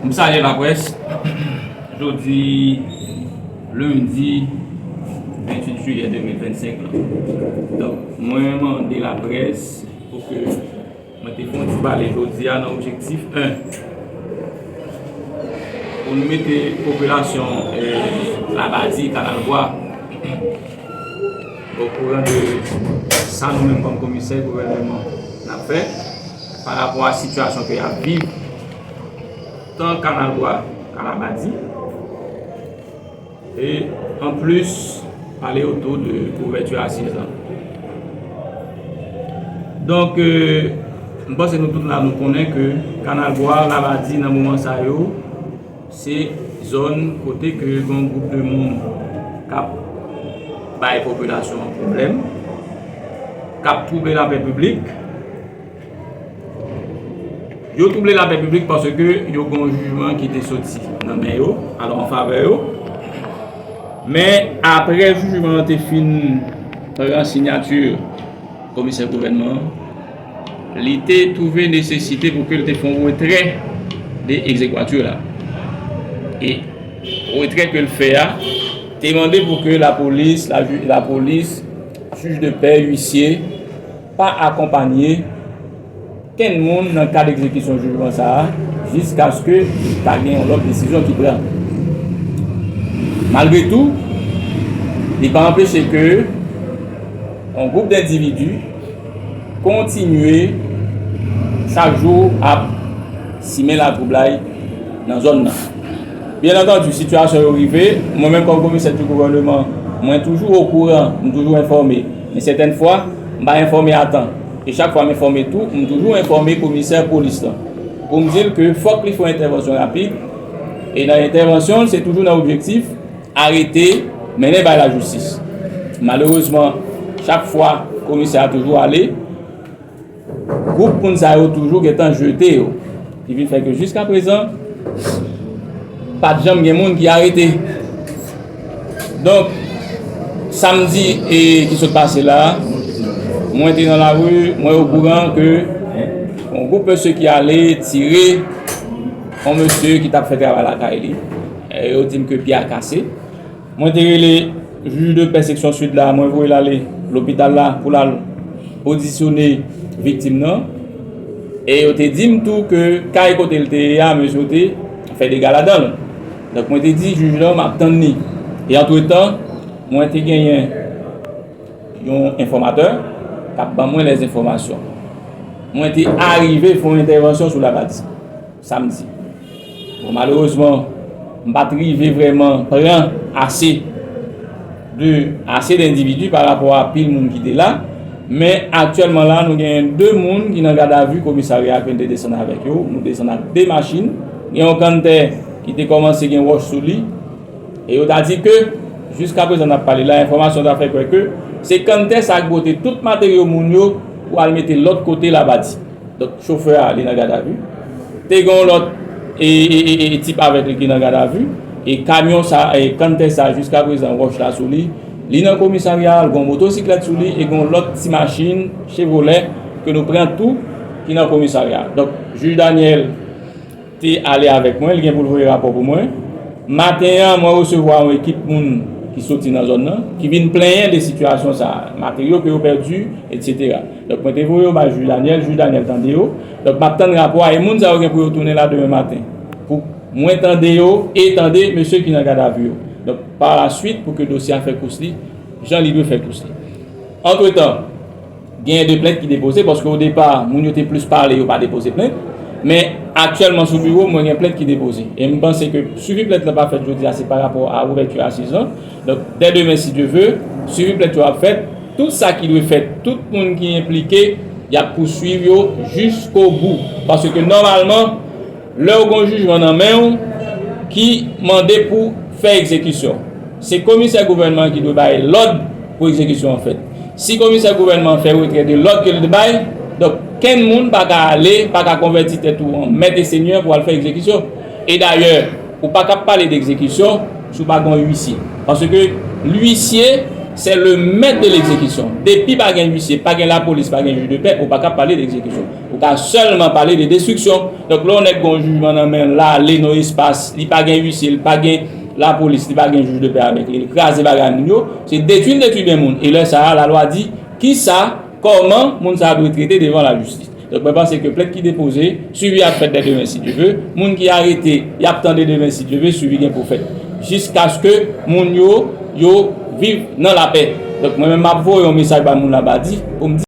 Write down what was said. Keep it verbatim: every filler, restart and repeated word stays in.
M salye laprès. Jodi lendi venntuit jiyè de mil vennsenk lan. Donk, mwen mande laprès pou ke mwen te fè yon ti pale jodi a nan objektif en, pou nou mete popilasyon, eh, Labadi, Kanal Bwa, okouran de sa nou menm kòm komisè gouvènman n ap fè pa rapò a sitiyasyon ke y ap viv, tan Kanal Bwa ka Labadi, e anplis pale otou de ouvèti asiz lan. Donk, eh, m panse nou tout la nou konnen ke Kanal Bwa, Labadi nan moman sa yo, se zòn kote ke gen yon gwoup de moun k ap bay popilasyon an pwoblèm, k ap twouble lapè piblik. Yo twouble lapè piblik paske yo gen yon jijman ki te soti nan men yo, alò an favè yo. Men apre jijman an te fin pran siyati komisè gouvènman an, li te twouve nesesite pou ke l te fè yon retrè de egzekwati la. E retrè ke l fè a te mande pou ke lapolis, la, lapolis, jij de pè, uisye, pa akonpanye kenn moun nan kad egzekisyon jijman sa a, jiskaske ta gen yon lòt desizyon ki pran. Malgre tou, li pa anpeche ke yon gwoup dendividi kontinye chak jou ap simen latwoublay nan zòn nan. Byen antandi, sitiyasyon yo rive, mwen menm kòm komisè di gouvènman, mwen toujou okouran, m toujou enfòme. Men sètèn fwa, m pa enfòme a tan. E chak fwa m enfòme tou, m toujou enfòme komisè polis lan pou m di l ke fòk li fè yon entèvansyon rapid. E nan entèvansyon l, se toujou nan objektif arete, mennen bay lajistis. Malerezman, chak fwa komisè a toujou ale, gwoup moun sa yo toujou gentan jete yo. Ki vin fè ke jiska prezan, pa t janm gen moun ki arete. Donk, samdi e ki sot pase la, mwen te nan lari, mwen okouran ke yon gwoup mesye ki ale tire yon mesye ki t ap fè travay lakay li. E yo di m ke pye a kase. Mwen te rele jij de pè seksyon sid la, mwen voye l ale lopital la pou l al odisyone viktim nan. E yo te di m tou ke kay kote l te ye a, mesye yo te fè dega ladan l. Donk, mwen te di jij lan, m ap tann li. E antretan, mwen te genyen yon enfòmatè k ap ban mwen lèzenfòmasyon. Mwen te arive fè yon entèvansyon sou Labadi samdi. Bon, malerezman, m pa t rive vrèman pran ase de, ase dendividi pa rapò a pil moun ki te la. Men aktyèlman la, nou genyen de moun ki nan gadavi komisarya ke n te desann avèk yo. Nou desann ak de machin. Gen yon kanntè ki te kòmanse gen wòch sou li. E yo ta di ke, jiska prezan n ap pale la, enfòmasyon ta fè kwè ke se kanntè sa k pote tout materyo moun yo pou al mete lòt kote Labadi. Donk, chofè a, li nan gadavi. Te gen yon lòt, e, e, e, e, tip avèk li ki nan gadavi. E kamyon sa, e kanntè sa, jiska prezan, wòch la sou li. Li nan komisarya a, l gen yon motosiklèt sou li, e gen yon lòt ti machin Chevrolet ke nou pran tou, ki nan komisarya a. Donk, jij Daniel te ale avèk mwen, li gen pou l voye rapò pou mwen. Maten an, mwen resevwa yon ekip moun ki soti nan zòn nan, ki vin plenyen de sitiyasyon sa a, materyo ke yo pèdi, etsetera. Donk, mwen te voye yo bay jij Daniel, jij Daniel tande yo. Donk, m ap tann rapò a, e moun sa yo gen pou yo tounen la demen maten, pou mwen tande yo e tande mesye ki nan gadavi yo. Donk, pa la swit, pou ke dosye a fè kous li, jan li dwe fè kous li. Antretan, genyen de plent ki depoze, paske o depa, moun yo te plis pale, yo pa depoze plent. Men, aktyèlman sou biwo m, mwen gen plent ki depoze. E m panse ke swivi plent lan pa fèt jodi a, se pa rapò a ouvèti asiz lan. Donk, dè demen, si Dye ve, swivi plent yo ap fèt. Tout sa ki dwe fèt, tout moun ki enplike, y ap pouswiv yo jiskobou. Paske nòmalman, lè w gen yon jijman nan men w ki mande pou fè egzekisyon, se komisè gouvènman an ki dwe bay lòd pou egzekisyon an fèt. Si komisè gouvènman an fè retrè de lòd ke l te bay, donk, kenn moun pa ka ale, pa ka konvèti tèt ou an mèt e senyè pou al fè egzekisyon. E dayè, ou pa ka pale de egzekisyon si w pa gen yon uisye. Paske uisye, C'est le maître de l'exécution. Depi pa gen huissier, pa gen lapolis, pa gen jij de pè, ou pa ka pale de egzekisyon. Ou ka sèlman pale de destriksyon. Donk, lè yon nèg gen yon jijman nan men l, l ale nan espas, li pa gen huissier, li pa gen lapolis, li pa gen jij de pè avèk li, li kraze bagay moun yo, se detwi l detwi byen moun. E lè sa a, lalwa di, kisa, kòman moun sa a dwe trete devan lajistis. Donk, mwen panse ke plent ki depoze, swivi ap fèt dè demen si Dye ve. Moun ki arete, y ap tande demen si Dye ve, swivi gen pou fèt. Jiskaske moun yo, yo viv nan lapè. Donk, mwen menm, m ap voye yon mesaj ba moun Labadi pou m di,